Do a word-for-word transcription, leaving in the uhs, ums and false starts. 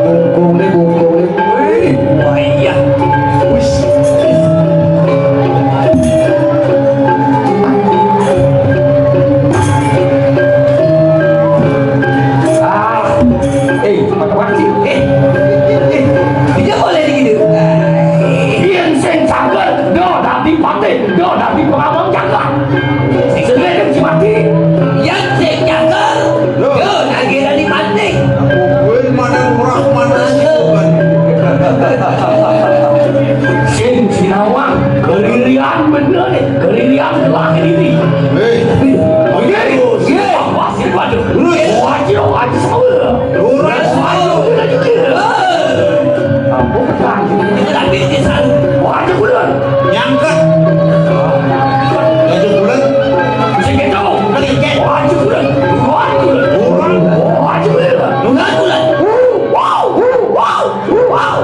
Bungkung deh, bungkung deh. Wih, wah iya. Wis. Ah, eh, mata mati. Eh, eh, eh, eh. Dia boleh gitu. Yen sing cakep, do dadi patih, do dadi pengabang cakep. Sing sing mati. Yen sing cakep, do lagi dadi patih. Kuwi maneh murah maneh. Sing sinawang, keririan bener, keririan lagi ini. Hei. Oh iya, iya. Waduh, waduh. Waduh, waduh. Lurus. Waduh, waduh. Ampun, waduh. Tapi di sana. Waduh, waduh. Nyangkut. Waduh, waduh. Bisa gitu. Waduh, waduh. Waduh, waduh. Waduh, waduh. Wow, wow, wow.